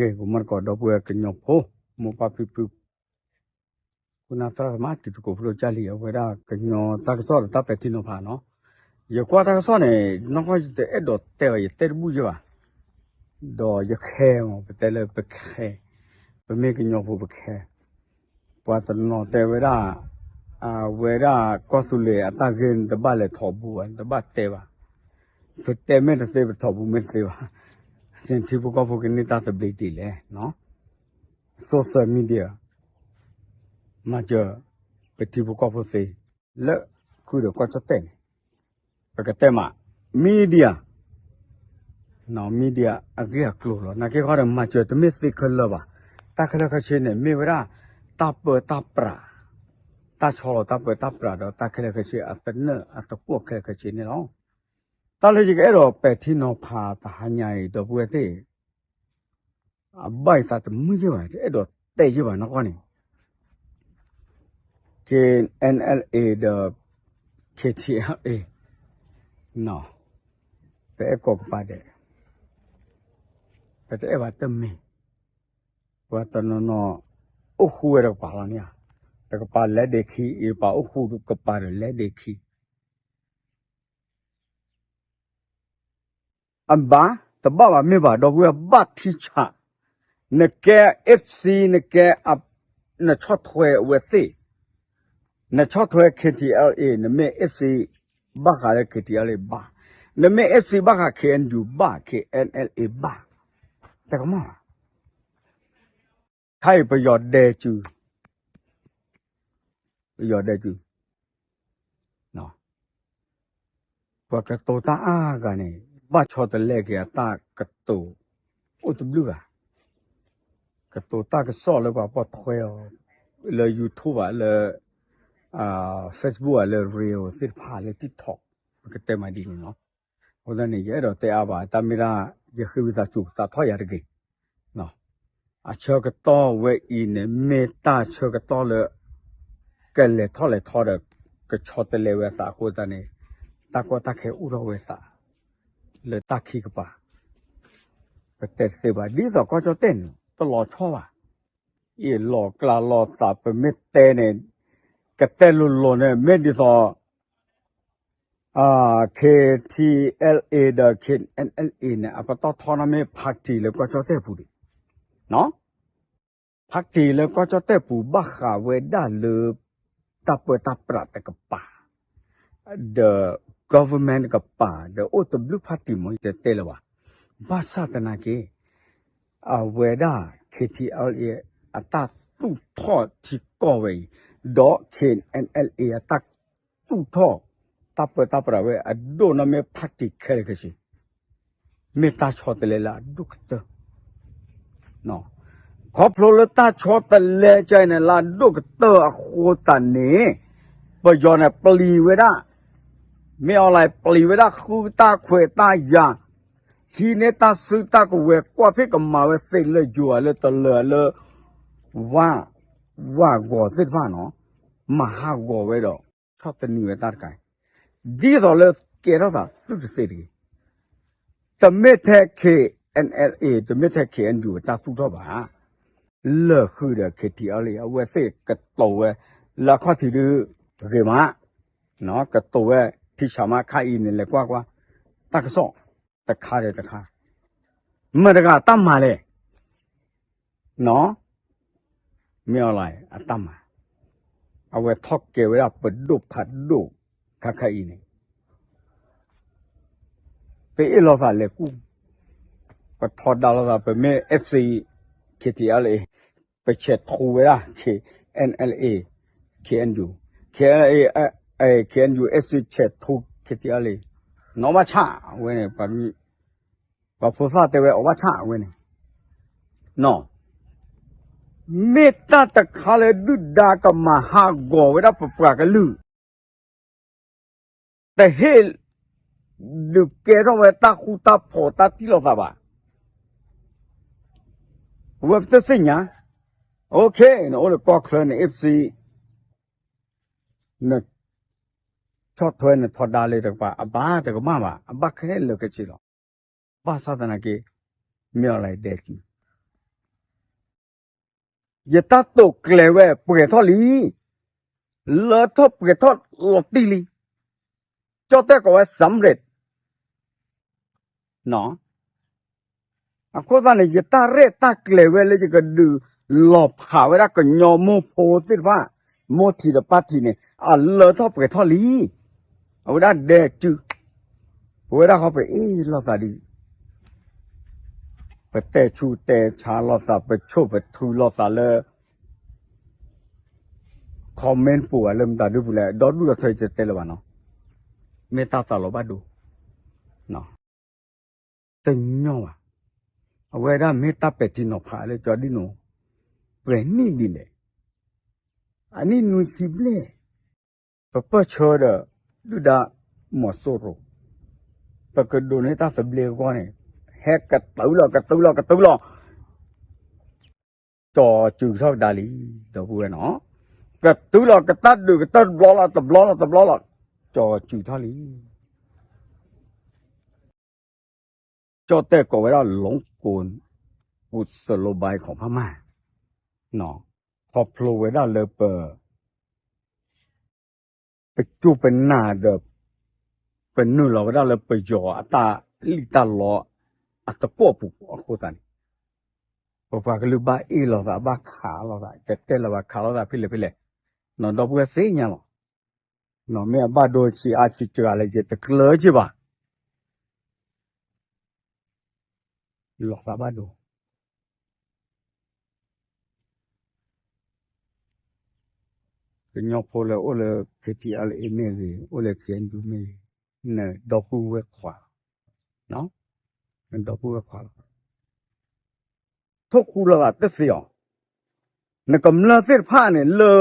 ဂီၤမီၢ်တကိး ဒီပုၢ်ဝဲၢ်ကညီဖိ မိၢ်ပၢ်ဖံဖု ခိၣ်နၢ်သရၣ်သမါ တံၤသကိးဖိဒိၣ်ကၢ်လံၤ အဝဲဒၣ်ကညီတၢ်ကစီၣ်ဒီးတၢ်ပဲာ်ထံနီၤဖးနီၤ. ယကွၢ်တၢ်ကစီၣ်န့ၣ် နီၢ်ကီၢ်ယတအဲၣ်ဒိးတဲဘၣ် ယတဲတဘူၣ်ယဲၢ်ဘၣ်. ဒီးယခဲမး ပတဲလၢပခဲ, ပမ့ၢ်ကညီဖိပခဲ ပှၤတနီၤတဲဝဲဒၣ် အဝဲဒၣ်ကီၢ်သူလ့ၤအတၢ်ဂ့ၢ်န့ၣ် တဘၣ်လဲၤထီၣ်ဘူးဘၣ် တဘၣ်တဲဘၣ်. ပတဲမ့ၢ်တသ့ ပထီၣ်ဘူးမ့ၢ်တသ့ဘၣ်. ထံဖိကီၢ်ဖိကန့ၢ်တၢ်သဘျ့ဒ်လဲၣ်. Social media မၤစၢၤ ပထံဖိကီၢ်ဖိသ့ လၢဃုာ်ဒီးကီၢ်ကၠီၣ်တဲၣ်န့ၣ် ပကတဲမး media media အဂ့ၢ်အကျိၤလီၤ. နာ်က့ခီဒီး မၤစၢၤတမ့ၢ်သ့ခဲလၢာ်ဘၣ်. တၢ်ခဲလၢာ်ခဲဆ့န့ၣ် မ့ၢ်ဝဲဒၣ် တၢ်ပၢတၢ်ပြး တၢ်ဆီလီၤတၢ်ပၢတၢ်ပြးဒီး တၢ်ခဲလၢာ်ခဲဆ့ အသနၢၣ်အသကွီၢ်ခဲလၢာ်ခဲဆ့န့ၣ်လီၤ. တၢ်လၢယကအဲၣ်ဒိးပဲာ်ထံနီၤဖးတဟါညါအံၤ ဒီပုၢ်ဝဲၢ်သ့ၣ် အဘၣ်ယသးတမုာ်ယဲၢ်ဘၣ် တအဲၣ်ဒိးတဲယဲၢ်ဘၣ်နီၢ်ကီၢ်န့ၣ် KNLA ဒီး KTLA ပအဲၣ်ကိးကပၤဒဲး, ပတအဲၣ်ဘၣ်တမ့ၢ်, ပှၤတနီၤနီၤ အိၣ်ဃူဝဲတကပၤလီၤန့ၣ်ဧါ, တကပၤလဲၤဒ့ခံ, အံၤတကပၤအိၣ်ဃူတကပၤဒီးလဲၤဒ့ခံ အဘၣ်, တဘၣ်ဘၣ်မ့ၢ်ဘၣ် ဒီပုၢ်ဝဲၢ်ဘၣ်ထံဆး, နကဲ FC နကဲ, နဆီၣ်ထွဲအဝဲသ့ၣ်, နဆီၣ်ထွဲ KTLA နမ့ၢ် FC ဘၣ်ဃးလၢ KTLA ဘၣ်, နမ့ၢ် FC ဘၣ်ဃး KNU ဘၣ် KNLA ဘၣ်, တကမၣ်ဘၣ်, ခါအံၤပယီၤဒဲစု ပယီၤဒဲစု ပှၤကတိၤတၢ်အါဂၤန့ၣ် ဘၣ်ဆီတလဲက့ၤအတၢ်ကတိၤ အိၣ်တဘျုးဂၤ, ကတိၤတၢ်ကစီၣ်လၢပှၤပိာ်ထွဲအီၤ လၢ YouTube ဘၣ် လၢ Facebook ဘၣ် လၢ reel သ့ၣ်တဖၣ် လၢ TikTok ပကတဲမးဒ်န့ၣ်လီၤ. အဃိသတးန့ၣ် ယအဲၣ်ဒိးတဲအါဘၣ် တၢ်မ့ၢ်ဒၣ် ယဃ့ဝံသးစူၤသးထီၣ်ယၤတဂ့ၤ အဆၢကတီၢ်ဝဲအံၤန့ၣ် မ့ၢ်တၢ်ဆၢကတီၢ်လၢ ကလဲၤထီၣ်လဲၤထီဒီး ကဆီတလဲဝဲသးအဃိသတးန့ၣ် တၢ်ကီတၢ်ခဲအိၣ်ထီၣ်ဝဲသး လၢတၢ်ခံကပၤ ပတဲတသ့ဘၣ် ဒ်သိးကီၢ်ကၠီၣ်တဲၣ်န့ၣ် တလီၤဆီဘၣ်, အ့ၣ်လီၤကျါလီၤသး ပမ့ၢ်တဲန့ၣ် ကတဲလိၤလိၤန့ၣ် မ့ၢ်ဒ်သိး KTLA ဒီး KNLA န့ၣ် အပတီၢ်ထီန့ၣ်မ့ၢ် party လၢကီၢ်ကၠီၣ်တဲၣ်ပူၤန့ၣ်, party လၢကီၢ်ကၠီၣ်တဲၣ်ပူၤ ဘၣ်ဃးဝဲဒၣ်လၢ တၢ်ပၢတၢ်ပြးတကပၤ ဒီး government တကပၤ ဒီးအိၣ်တဘျုး party မ့ၢ်ယတဲလၢၤဘၣ်, ဘၣ်ဆၣ်သနာ်က့ အဝဲဒၣ် KTLA အတၢ်သူၣ်ထီၣ်ထံကီၢ်ဝဲအံၤ, ဒီး KNLA အတၢ်သူၣ်ထီၣ် တၢ်ပၢတၢ်ပြးဝဲအဒိၣ်န့ၣ် မ့ၢ် party ခဲလၢာ်ခဲဆ့ မ့ၢ်တၢ်ဆီတလဲလၢအဒိၣ်ကတၢၢ်, ခီဖျိလၢတၢ်ဆီတလဲကန့ၣ် လၢအဒိၣ်ကတၢၢ်အဃိသတးန့ၣ် ပယီၤန့ၣ်ပျံၤဝဲဒၣ်, မ့ၢ်အီၤလၢပျံၤဝဲဒၣ်ဃုတၢ်ခွဲးတၢ်ယာ်, ဟံးန့ၢ်တၢ်စုတၢ်ကဝဲၤ ကွၢ်ဖ့ၣ်ကမၤဝဲသ့လၢယိၤလၢတလၢာ်လၢ ဝၣ်, ဝၣ်ဂီၤသ့ၣ်တဖၣ်န့ၣ် မၤဟးဂီၤဝဲဒီး ဆီၣ်သနံးဝဲတၢ်တခါအံၤ, ဒ်သိးလၢကဲထီၣ်သးသုတသ့တဂ့ၤ, တမ့ၢ်ထဲ KNLA တမ့ၢ်ထဲ KNU အတၢ်သူၣ်ထီၣ်ဘၣ်, လၢာ်ဃုာ်ဒီး KTLA အဝဲသ့ၣ်ကတိၤဝဲ လၢအခီၣ်ထံးဒုး ဂ့ၤမး, ကတိၤဝဲ ထံဆးမး ခါအံၤန့ၣ် လဲၤကွၢ်ကွၢ် တၢ်ကစီၣ် တခါဒီးတခါ, မတၤတဂၤတၢ်မၤလဲၣ် မ့ၢ်အီၤလၢအတၢ်မၤ, အဝဲထီၣ်ကဲဝဲဒၣ်ပဒိၣ်ဖးဒိၣ် ခါခါအံၤန့ၣ် ပအ့ၣ်လိာ်သးလဲၤကူၣ်, ပထီဒါလိာ်သး ပမ့ၢ် FC KTLA ပဆဲးထူဝဲဒၣ် KNLA KNU, KNLA KNU FC ဆဲးထူ KTLA နီၢ်ဘၣ်ဆၣ်ဝဲန့ၣ် ပှၤဖိသၣ်တဲဝဲအီၤဘၣ်ဆၣ်ဝဲန့ၣ်, မ့ၢ်တၢ်တခါလၢဒုၣ်ဒါကမၤဟးဂီၤဝဲဒၣ်ပပှၤကလုာ် တဟ့ၣ်ဒုးကဲထီၣ်ဝဲတၢ်ဃူတၢ်ဖိးတၢ်တံၢ်လိာ်သးဘၣ်, အဝဲပတသ့ၣ်ညါ, OK နအိၣ်လၢကီၢ်ချၢန့ၣ် FC နဆီၣ်ထွဲနထီဒါလၢတကပၤ အဘၣ်တကမၣ်ဘၣ် အဘၣ်ခဲလၢာ်ခဲဆ့လီၤ, ဘၣ်ဆၣ်သနာ်က့ မ့ၢ်အီၤလၢဒဲးစု ယတၢ်တိာ်ကျဲၤဝဲပှဲၤထီၣ်လံ, လၢထီၣ်ပှဲၤထီၣ်လီၤတံၢ်လံ, ကၠီၣ်တဲၣ်ကိးဝဲ สำเร็จ အဃိသတးန့ၣ် ယတၢ်ရဲၣ်တၢ်ကျဲၤဝဲလၢယကဒုးလီၤဖးဝဲဒၣ်ကညီမိၢ်ဖိသ့ၣ်တဖၣ်, မိၢ်ထံးဒီးပၢ်ထံးန့ၣ် အလၢထီၣ်ပှဲၤထီၣ်လံ, အဝဲဒၣ်ဒဲစု, ပဝဲဒၣ်ဃီပအ့ၣ်လိာ်သးဒုး, ပတဲဆူးတဲဆါလိာ်သး ပဆိၣ်ပထုလိာ်သးလၢ comment ပူၤဧါ လၢမတၤဒုပူၤလဲၣ် ဒီဒူၣ်ဒီထၢယတတဲလၢၤဘၣ်နီၤ, မ့ၢ်တၢ်သးလီၤဘၣ်ဒိ တညီဘၣ်. အဝဲဒၣ်မ့ၢ်တၢ်ပဲာ်ထံနီၤဖးလၢကၠီဒံၣ်နိ, ပှဲၤနံၣ်ဒ်လဲၣ်, အနံၣ်နွံဆံဘျဲၣ်, ပပၢၢ်ဆၢဒီး ဒုၣ်ဒါမီၤစိရိၤ, ပကဒိးန့ၢ်တၢ်သဘျ့အဂီၢ်န့ၣ်, ဟဲကတုၤလီၤ ကတုၤလီၤ ကတုၤလီၤ ကၠီၤစုၤထီၣ်ကဒါလံ, ဒီပုၢ်ဝဲၢ်နီၤ, ကတုၤလီၤ ကတၢ်ဒုးကတၢၢ်တဘျီလီၤ တဘျီလီၤ တဘျီလီၤ, ကၠီၤစုၤထီၣ်လံ. ကၠီၣ်တဲၣ်ကိးဝဲဒၣ် 龙谷 กุศโลบายของพม่า ခီဖျိဝဲဒၣ်လၢပ ပကၠိပနၢ်ဒီး ပနုာ်လီၤဝဲဒၣ်လၢပယီၤအတၢ်လံၣ်တၢ်လီအသကိးပူၤအဃိသတးန့ၣ်, ပပှၤကလုာ်ဘၣ်အ့ၣ်လိာ်သး ဘၣ်ခးလိာ်သး တတဲလၢၤဘၣ် ခးလိာ်သးဖဲလဲၣ်ဖဲလဲၣ်, ဒီပုၢ်ဝဲၢ်သ့ၣ်ညါလီၤ. မ့ၢ်အဘၣ်ဒိဆံးအါဆံးစှၤလဲၣ် ယတကျၢၤက့ၤဘၣ် လီၤသးဘၣ်ဒိ ကညီဖိလၢအိၣ်လၢ KTLA မ့ၢ်ဂ့ၤ, အိၣ်လၢ KNU မ့ၢ်ဂ့ၤ, နဒီပုၢ်ဝဲၢ်ခွါလီၤ, နဒီပုၢ်ဝဲၢ်ခွါလီၤ. ထိၣ်ဃူလိာ်သးတသ့အီၤ, နကမျၢၢ်သ့ၣ်တဖၣ်န့ၣ်လၢ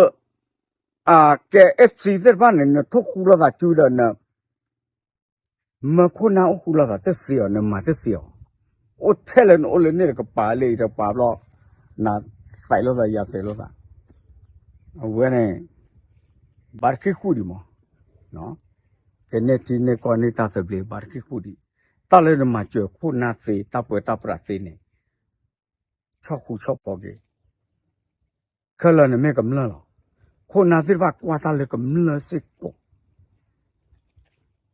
အကဲ FC သ့ၣ်တဖၣ်န့ၣ် နထိၣ်ဃူလိာ်သးစုဒီးန မၢခိၣ်နၢ်အိၣ်ဃူလိာ်သးတသ့အီၤ နမၤတသ့အီၤ, အိၣ်ထဲလၢနအိၣ်လၢန့ၣ်တကပၤလၢအံၤတကပၤဘျီ, နသးလိာ်သးယၤသးလိာ်သး, အဝဲန့ၣ် ဘၣ်တခ့ဃုာ်ဒံးမး, ကန့ၢ်ထံန့ၢ်ကီၢ်န့ၢ်တၢ်သဘျ့ ဘၣ်တခ့ဃုာ်ဒံး, တၢ်လၢနမၤစၢၤခိၣ်နၢ်သ့ တၢ်ပၢတၢ်ပြးသ့န့ၣ် ဆီၣ်ဃူဆီၣ်ဖိးက့ၤ ခဲလၢာ်န့ၣ်မ့ၢ်ကမျၢၢ်လီၤ. ခိၣ်နၢ်သ့ၣ်တဖၣ်ကွၢ်တၢ်လၢကမျၢၢ်စ့ၢ်ကီး,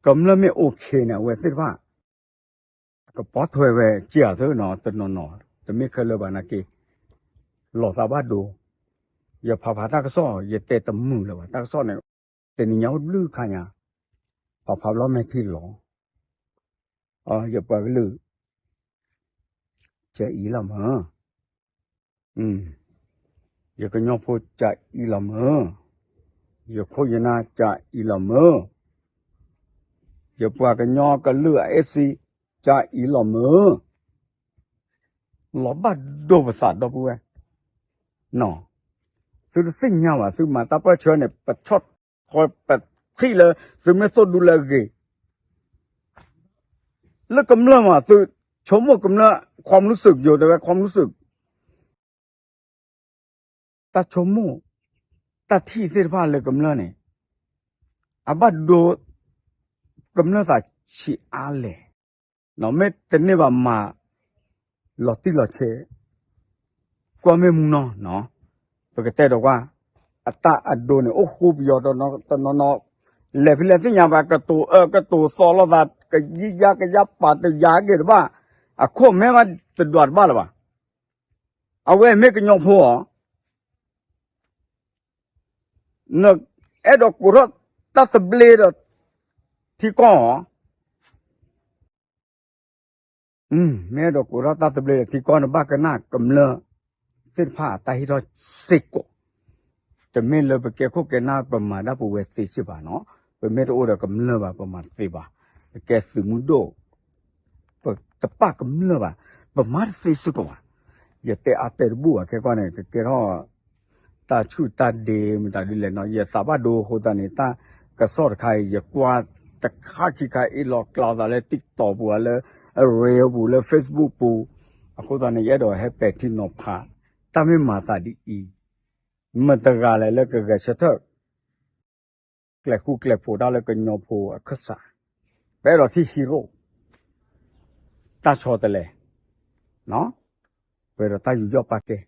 ကမျၢၢ်မ့ၢ် okay န့ၣ် အဝဲသ့ၣ်တဖၣ် ကပိာ်ထွဲဝဲစ့ၢ်ကီးသ့နီၤ တနီၤနီၤ, တမ့ၢ်ခဲလၢာ်ဘၣ်နာ်က့, လီၤသးဘၣ်ဒိ, ယဖးဖးတၢ်ကစီၣ် ယတဲတမုာ်လၢၤဘၣ် တၢ်ကစီၣ်န့ၣ်, တနံၤညါအိၣ်တဘျုးခါညါ, ဖးဖးဘျီမဲာ်ထံလီၤ, ယပှၤကလုာ် ကအံၤလီၤမၢ် ယကညီဖိကအံၤလီၤမၢ်, ယခိၣ်ယနၢ်ကအံၤလီၤမၢ်, ယပှၤကညီကလုာ်အ FC ကအံၤလီၤမၢ်, လီၤဘၣ်ဒိပသးဒီပုၢ်ဝဲၢ်, သုတသ့ၣ်ညါဘၣ် သုမၤတၢ်ပၢၢ်ဆၢန့ၣ် ပဆီၣ်ထွဲ ပထံၣ်လၢ သုမ့ၢ်သိၣ်ဒူလၢအဂ့ၤ လၢကမျၢၢ်မး သုဆိကမိၣ်ကမျၢၢ် ความรู้สึก ယိၤတဲဝဲ ความรู้สึก တၢ်ဆိကမိၣ် တၢ်ထံၣ်သ့ၣ်တဖၣ်လၢကမျၢၢ်န့ၣ် အဘၣ်ဒိ ကမျၢၢ်သးဆံးအါလဲၣ်, မ့ၢ်တန့ၢ်ဘၣ်မၤ လီၤတံၢ်လီၤဆဲး ကွၢ်မ့ၢ်မူနီၤ, ပကတဲဒီးကွၢ် အတၢ်အဒိန့ၣ် အိၣ်ဃူပယီၤတနီၤနီၤ လဲၤဖဲလဲၣ်သ့ၣ်ညါဘၣ် ကတိၤအၢကတိၤသီလိာ်သး ကယံယါကယါပာ်တယၤက့ၤတဘၣ်, အခိၣ်မဲမးတဒွးတဘၣ်လၢၤဘၣ်. အဝဲမ့ၢ်ကညီဖိဧါ, နအဲၣ်ဒိးကိးထီၣ်တၢ်သဘျ့ဒီးထံကီၢ်ဧါ, မ့ၢ်အဲၣ်ဒိးကိးထီၣ်တၢ်သဘျ့ဒီးထံကီၢ်န့ၣ် ဘၣ်ကနၣ်ကမျၢၢ်သ့ၣ်တဖၣ်အတၢ်ဟ့ၣ်ထီၣ်စ့ၢ်ကီး, တမ့ၢ်လၢပကဲခိၣ်ကဲနၢ် ပမၤဒၣ်ပဝဲသ့စ့ၢ်ဘၣ်နီၤ, ပမ့ၢ်တအိၣ်ဒီးကမျၢၢ်ဘၣ် ပမၤတသ့ဘၣ်, ပကဲသုးမုၢ်ဒိၣ် ပတပာ်ကမျၢၢ်ဘၣ်, ပမၤတသ့စ့ၢ်ကီးဘၣ်. ယတဲအါတဲတဘူၣ်ဘၣ် ခဲကီၢ်န့ၣ် ကကဲထီၣ် တၢ်ဆူၣ်တၢ်ဒ့မတၤဒ်လဲၣ်နီၤ, ယသးဘၣ်ဒိအဃိသတးန့ၣ် တၢ်ကစီၣ်တခါအံၤ ယကွၢ်တခါခံခါအံၤ လီၤကျါသးလၢ TikTok ပူၤ လၢ reel ပူၤ လၢ Facebook ပူၤ, အဃိသတးန့ၣ် ယအဲၣ်ဒိးဟဲပဲာ်ထံနီၤဖး တၢ်မ့ၢ်မၤသးဒ်အံၤ, မတၤတဂၤလဲၣ်လၢကဂဲၤဆၢထၢၣ် ကျဲၤဃူကျဲၤဖိးတၢ်လၢကညီဖိအခၢၣ်စး, ပအဲၣ်ဒိးထံၣ် hero တၢ်ဆီတလဲ, ပအဲၣ်ဒိးတၢ်ယူးယီၣ်ပာ်ကဲ